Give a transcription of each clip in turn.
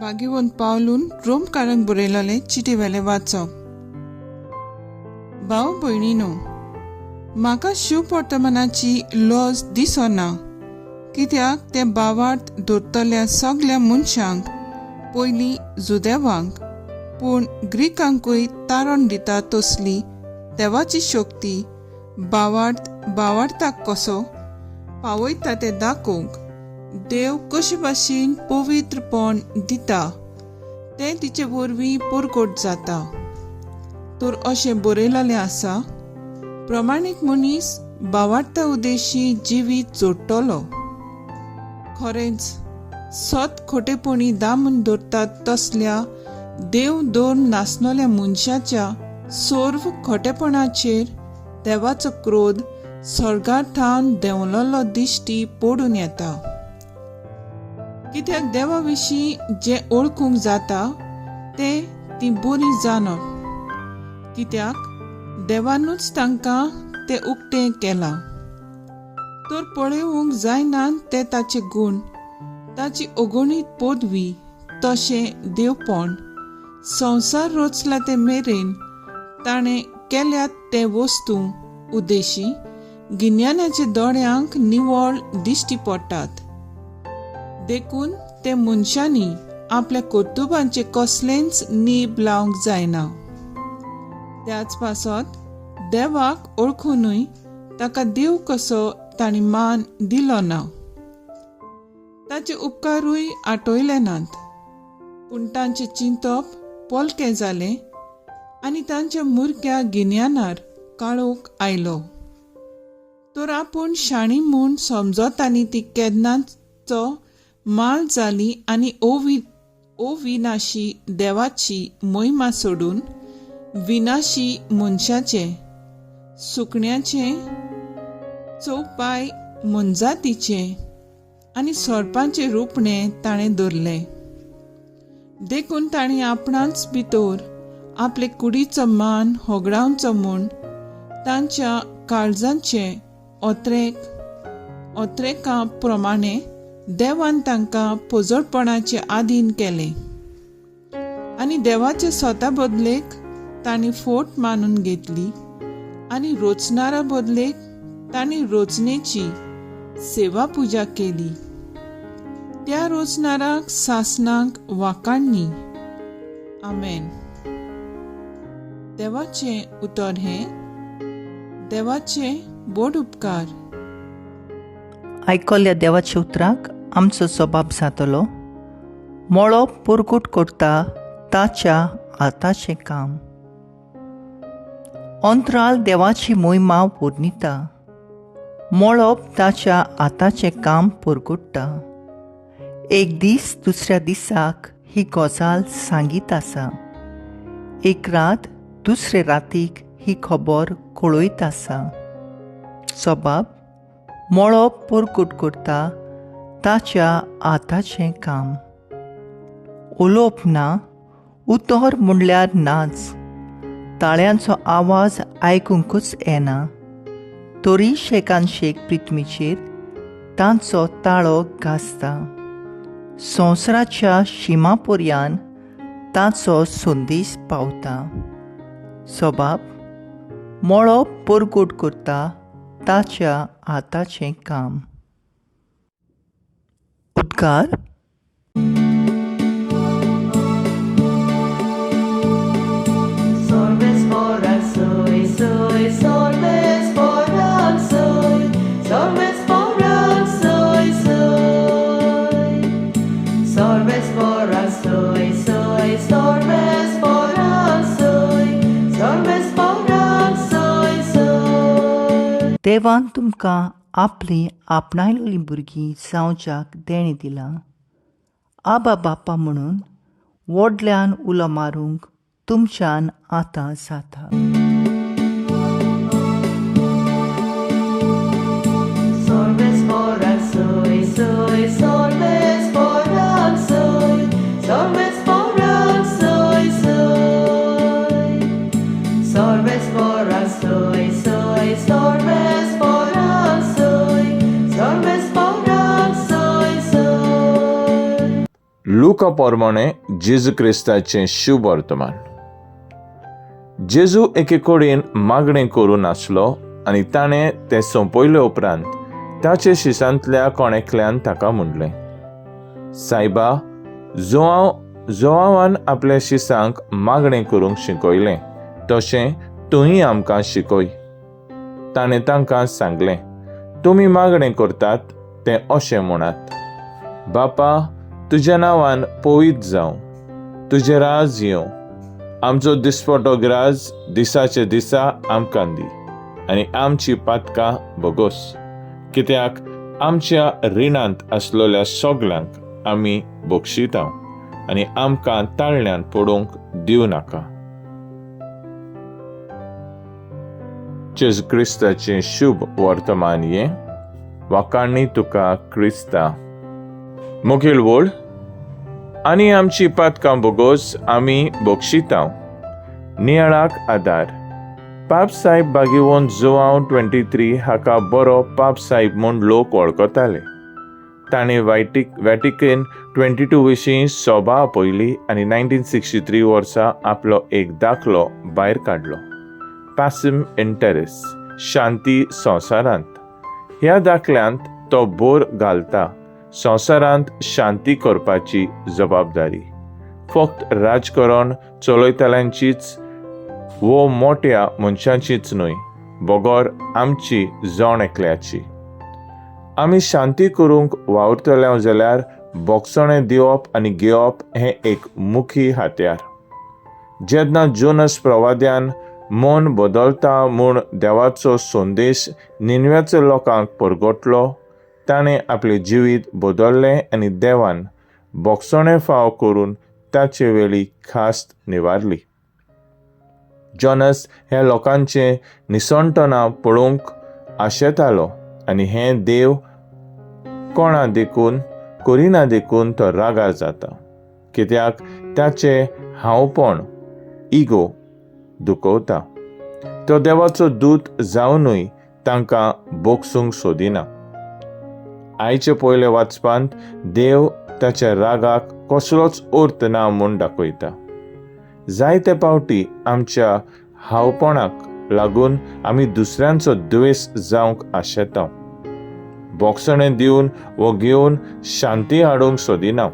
भाग्यवंत पावलून रोमकारांक बरयलेले चिटी वेलें वाचप. भाव भयणीनो, म्हाका शिववर्तमानाची लज दिसना, कित्याक तें भावार्थ दवरतल्या सगल्या मनशांक, पयलीं जुदेवांक पूण ग्रीकांकूय तारण दिता तसली देवाची शक्ती भावार्थ भावार्थाक कसो पावयता तें दाखोवंक देव कशे भाशेन पवित्रपण दिता तें तिचे वरवीं परगट जाता. तर अशें बरयलेलें आसा, प्रमाणीक मनीस भावार्था उद्देशी जिवीत जोडटलो. खरेंच सत खोटेपणी दामून दवरतात तसल्या देव दवर नासलेल्या मनशाच्या सर्व खोटेपणाचेर देवाचो क्रोध स्वर्गार थावन देंवलेलो दिश्टी पडून येता. कित्याक देवा विशीं जें वळखूंक जाता तें ती बरी जाणप, कित्याक देवानूच तांकां तें उक्तें केलां. तर पळोवंक जायना ते ताचे गूण, ताची अगणीत पदवी तशें देवपण संवसार रचला ते मेरेन ताणें केल्यात ते वस्तू उद्देशी गिन्यानाच्या दोळ्यांक निवळ दिश्टी पडटात. देखून ते मनशांनी आपल्या कर्तुबांचें कसलेंच नीब लावंक जायना. त्याच पासत देवाक वळखुनूय ताका देव कसो तांणी मान दिलो ना, ताचे उपकारूय आठयले नात. पूण तांचें चिंतप पोलकें जालें आनी तांच्या मुरक्या गिन्यानार काळोख आयलो. तर आपूण शाणी म्हूण समजताली ती केन्नाचो माल जाली आनी अविनाशी देवाची मोहिमा सोडून विनाशी मनशाचे, सुकण्याचे, चौपाय मोनजातीचे आनी सोरपांचे रुपणें ताणें दवरलें. देखून ताणें आपणाच भितर आपले कुडीचो मान होगडावचो म्हूण तांच्या काळजांचे ओत्रेका प्रमाणे देवान तांकां पोजडपणाचे आधीन केलें आनी देवाचे स्वता बदलेक तांणी फोट मानून घेतली आनी रोचणारा बदलेक तांणी रोचणेची सेवा पुजा केली. त्या रोचणाराक सासनाक वाकाणनी. आमेन. देवाचें उतर हें देवाचे बोड उपकार. आयकल्ल्या देवाच्या उतराक आमचो स्वभाव जातलो. मळो पुरकूट करता ताच्या हाताचें काम. अंतराल देवाची मोहिमा वर्णिता. मळब ताच्या हाताचें काम पुरगुट्टा. एक दीस दुसऱ्या दिसाक ही गजाल सांगीत आसा. एक रात दुसरे रातीक ही खबर कळयत आसा. सबाब मळब पुरकूट करता ताच्या हाताचें काम. उलोवप ना, उतर म्हणल्यार नाच. ताळ्यांचो आवाज आयकुंकूच येना, तरी शेकान शेक पृथ्वीचेर तांचो ताळो गाजता. संवसाराच्या शिमा पर्यान ताचो संदेश पावता. सबाब मळब परगट करता ताच्या हाताचें काम. उद्गार. देवान तुमकां आपली आपणायलेली भुरगीं जावच्याक देणें दिलां. आबा बापा म्हणून व्हडल्यान उलो मारूंक तुमच्यान आतां जाता. लुका पोरमाणें जेजू क्रिस्ताचें शुभ वर्तमान. जेजू एके कडेन मागणें करून आसलो आनी ताणें तें सोंपयले उपरांत ताचे शिसांतल्या कोण एकल्यान ताका म्हणलें, सायबा, जोआवान आपल्या शिसांक मागणें करूंक शिकयलें तशें तूंय आमकां शिकय. ताणें तांकां सांगलें, तुमी मागणें करतात तें अशें म्हणात, बापा, तुज्या नांवान पवित्र जावं, तुजें राज येवं, आमचो दिसपटो ग्राज दिसाचे दिसा आमकां दी आनी आमची पातकां भोगोस, कित्याक आमच्या रिणांत आसलेल्या सगल्यांक आमी बक्षिता आनी आमकां ताळण्यांत पडूंक दिवं नाका. जेजू क्रिस्ताचें शुभ वर्तमान हें. वाखाणी तुका क्रिस्ता. मुखेल वळ आनी आमची पातकां भोगोस आमी बक्षिता. नियाळाक आदार. पाप साहेब बागेवन जुवांव 23 हाका बरो पाप साहेब म्हूण लोक वळखताले. ताणें वॅटिकन 22 विशीं सभा आपयली आनी 1963 वर्सा आपलो एक दाखलो भायर काडलो, पासिम इंटरेस, शांती संवसारांत. ह्या दाखल्यांत तो भर घालता संवसारांत शांती करपाची जबाबदारी फक्त राजकारण चलयतल्यांचीच वो मोट्या मनशांचीच न्हय, बगर आमची जण एकल्याची. आमी शांती करूंक वावुरतले जाल्यार बोगसणें दिवप आनी घेवप हें एक मुखी हत्यार. जेन्ना जोनस प्रवाद्यान मन बदलता म्हूण देवाचो संदेश निनव्याच्या लोकांक परगटलो, ताणें आपलें जिवीत बदल्लें आनी देवान बोगसणें फाव करून ताचे वेळी खास्त निवारली. जोनस ह्या लोकांचें निसणटना पळोवंक आशेतालो आनी हें देव कोणा देखून करिना देखून तो रागार जाता, कित्याक ताचें हांवपण इगो दुखवता. तो देवाचो दूत जावनूय तांकां बोगसूंक सोदिना. आयचे पयले वाचपांत देव ताच्या रागाक कसलोच अर्थ ना म्हूण दाखयता. जायते पावटी आमच्या हांवपणाक लागून आमी दुसऱ्यांचो द्वेस जावंक आशेता. बोगसणें दिवन वो घेवन शांती हाडूंक सोदिना.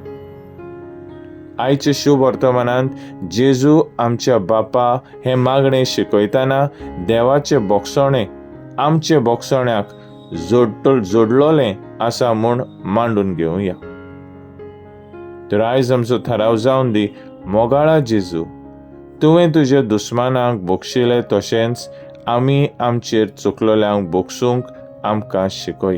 आयचे शुभ वर्तमानांत जेजू आमच्या बापा हें मागणें शिकयतना देवाचें बोगसणें आमचे बोगसण्याक जोडलोलें आसा म्हूण मांडून घेवया. तर आयज आमचो थाराव जावन दी, मोगाळा जेजू, तुवें तुज्या दुस्मानाक बक्षिले तशेंच आमी आमचेर चुकलोल्यांक बक्षूंक आमकां शिकय.